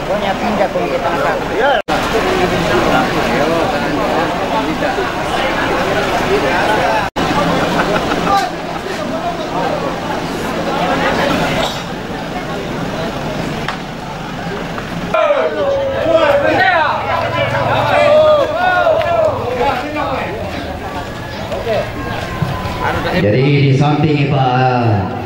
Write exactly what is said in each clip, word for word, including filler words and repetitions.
Pokoknya pindah, pokoknya kita masak. Jadi di samping Pak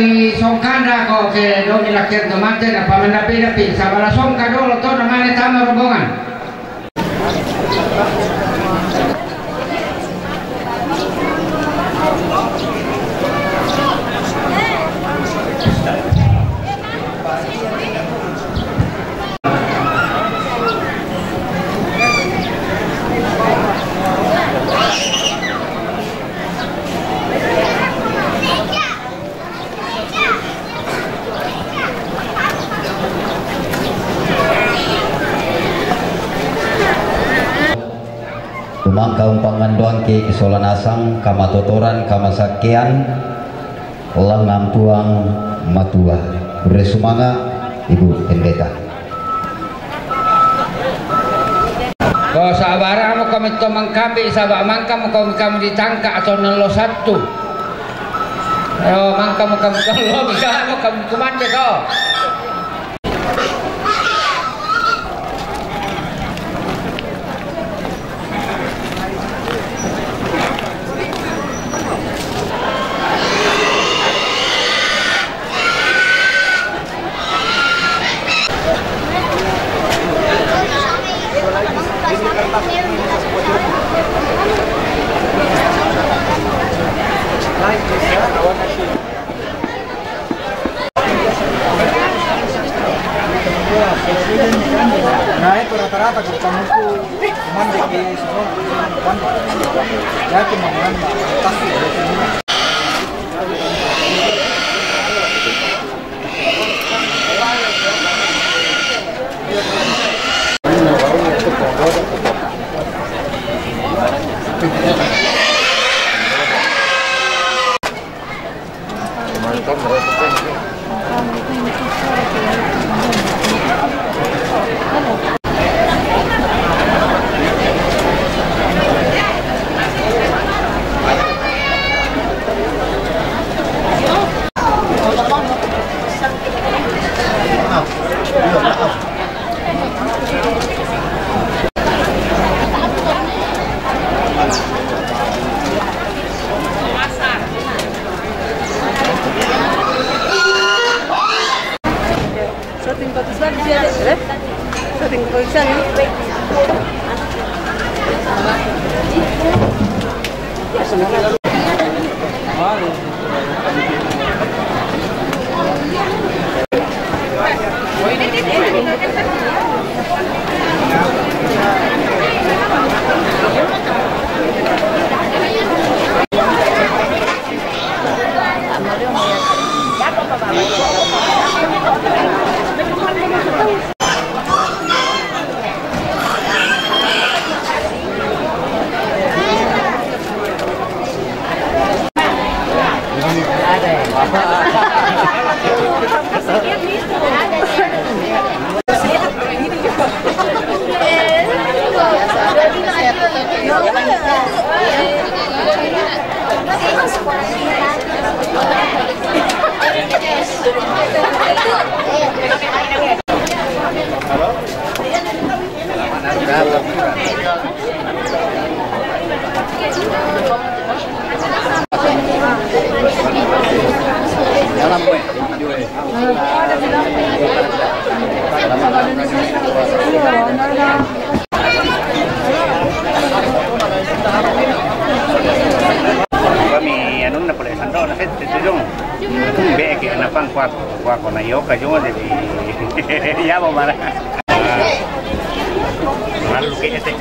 Di songkanda ko ke doni lakian to mate na pamenda pina pi sabala songka dolo to na mane tama rombongan. Tumangka umpangan doang ke kisola nasang, kamatotoran, kamasakkean, langngan Puang Matua. Bere sumanga, Ibu Pendeta. Ko sabara mo kami to mangkambi, saba mangka mo kami, kami ditangka atau nelo satu. Ayo, mangka mo kami tolong, bisa mo kami kumande ko. Nah, itu rata-rata kalau kamu tuh cuman di semua, cuman di, ya, cuma menambah. Kami, anu na pala, santo na set, set, set, set. Be, ke, na pang, kuak, kuak, na yo, ka, yo, de, ya, bo, mara. Malu ke ese.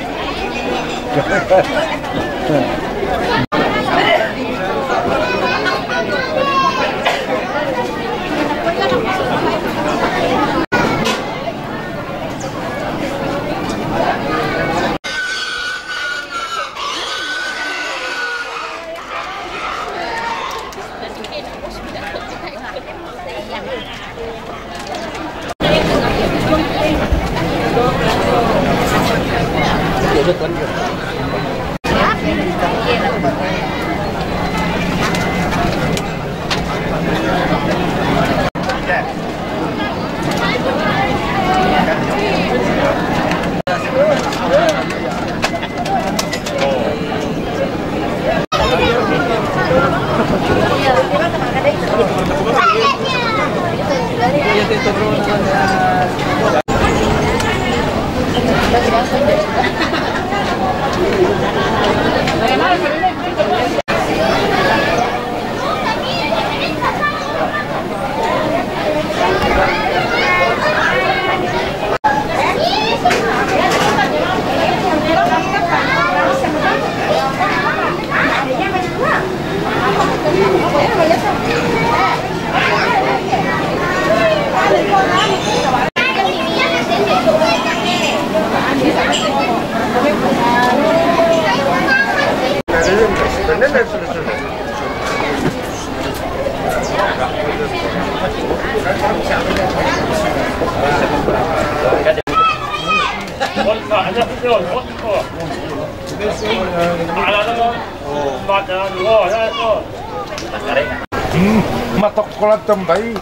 Hmm, matok ko lang tambay.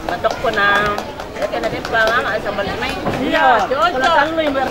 Matok ko na. Oke, na din pa nga, nga, sa balik na yun. Iya, wala talo yung ber-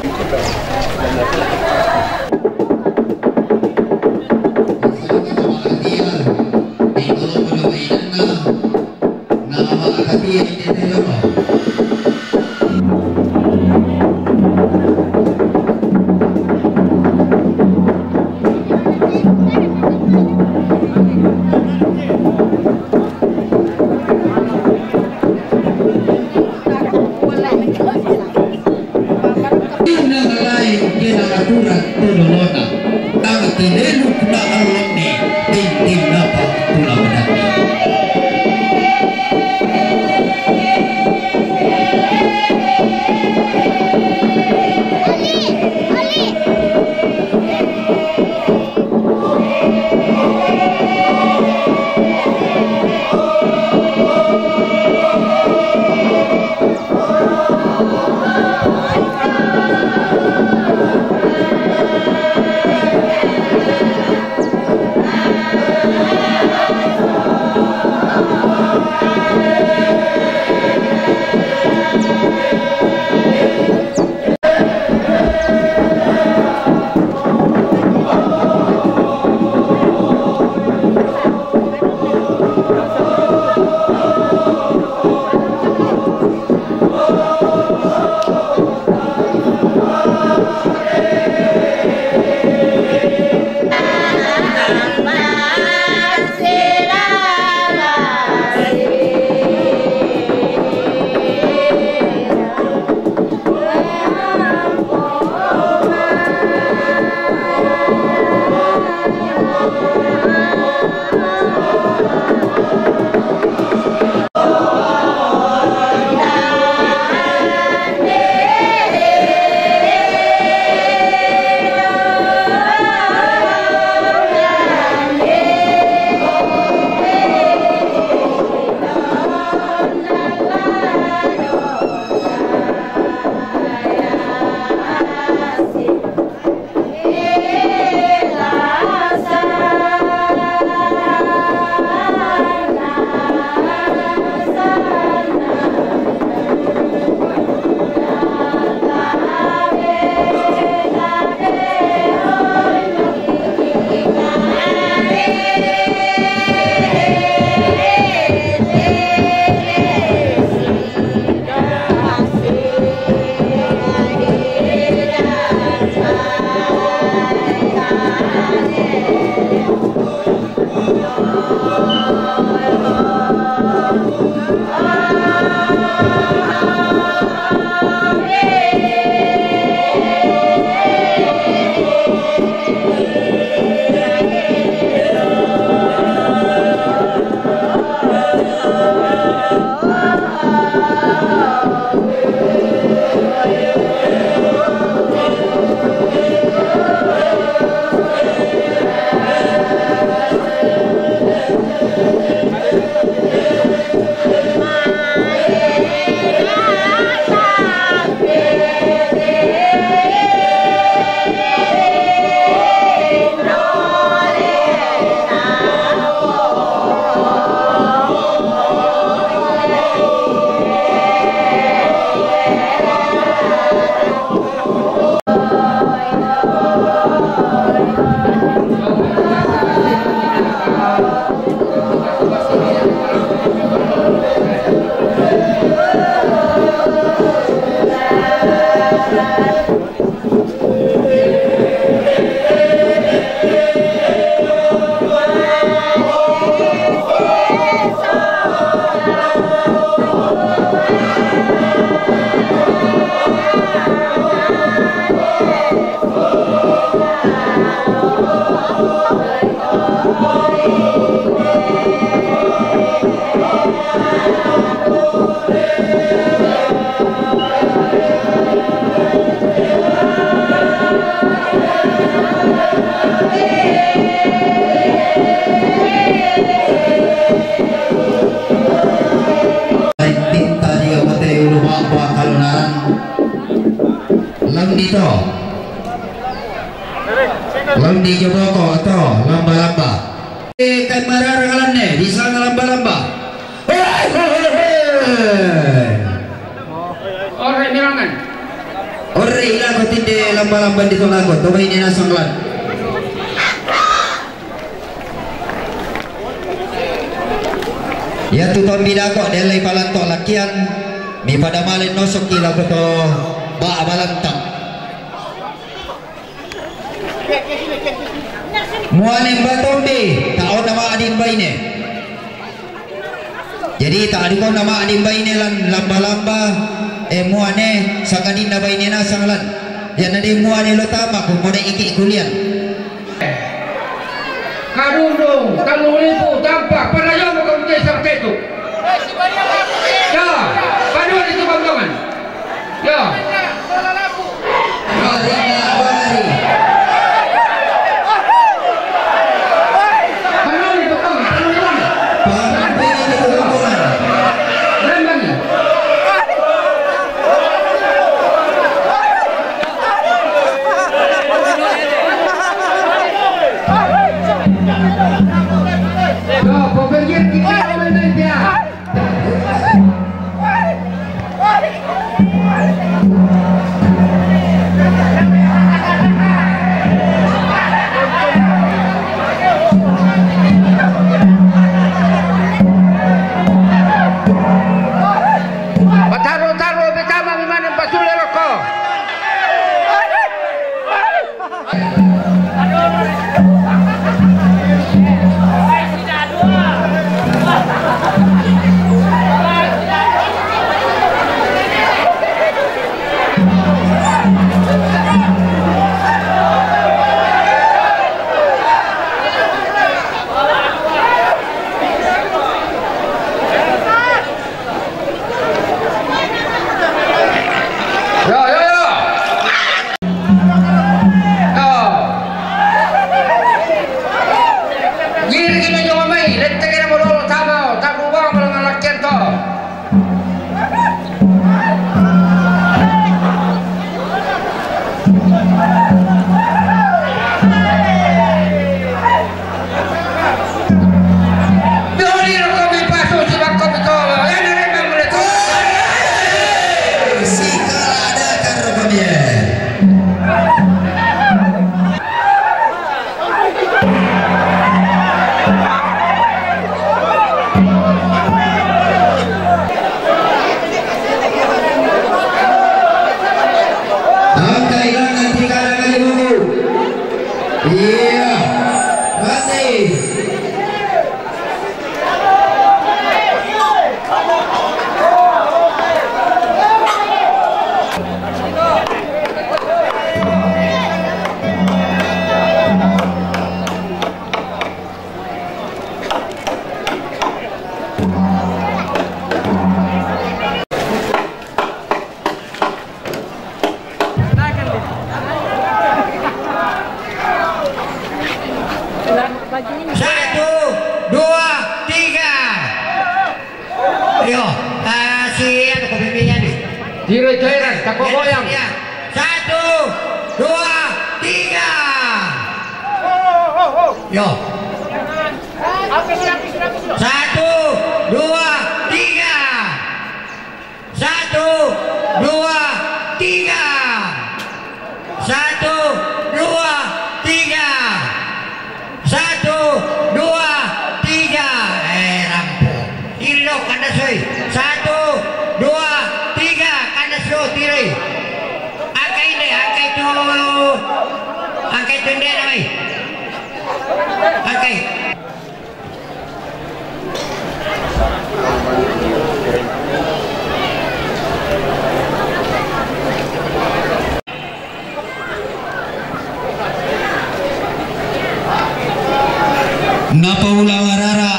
Tinta dia mate ulu baba kalunaran. Lem dito. Lem di jeboko to lamba-lamba. Eh, kan marara ngalanne, bisa ngalamba-lamba. Hei, hei, hei, hei. Ore mirangan. Ore ila ko tinde lamba-lamba di tolako, to baine nasang lan. Ya tu tombi dako delai palanto lakian, mi pada malen nosok ila ko to ba abalantang. Muane mbatombe, taona ma adin baine. Jadi ta adiko nama adin baine lan lamba-lamba, eh, muane sakadinna baine nasang lan. Yana de muane lo tama ko mode iki kulian. Kadundung, talung lipu, tampak, pada yomo kau te sartetu. Ya, padua di tukang dongan. Ya. Pataro-taro betama memang pasule roko. Ya, ya, ya. Ya. Giri gini juga mai, lette kena modal tama, tak ubah malangan lakian to. Angka ilangan tiga dengan ibu. Iya. Masih. Satu, dua, tiga. Ayo, ah, si anu, kopi mie nih. Tiro cairan, tako goyang. Ya. Satu, dua, tiga. Yo. Satu, dua, tiga. Satu, dua, tiga. Satu, dua, tiga. Satu, dua, tiga. Eh, rampo. Ilo, kandas, oi. Satu, dua, tiga. Kandas lo, tiri. Angkai tundai namai. Angkai. Napaulang rara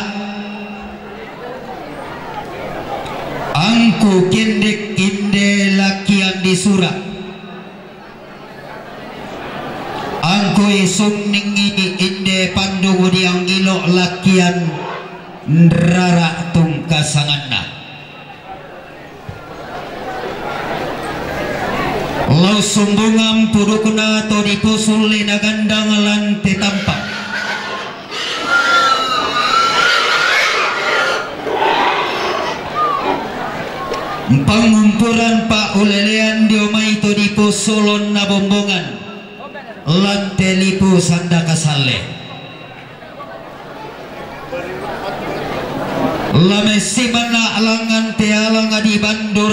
angku kendek inde lakian di sura. Angku isung ningi inde pandung udiang ilo lakian rara tungkasanganna. Lau sumbungan pudukna to dipusulle na gandang lan te tampak. Pangumpuran pa ulelean dio mai to diposolon na bombongan lan te lipu sanda kasalle. Lame simana langan te alang di bandor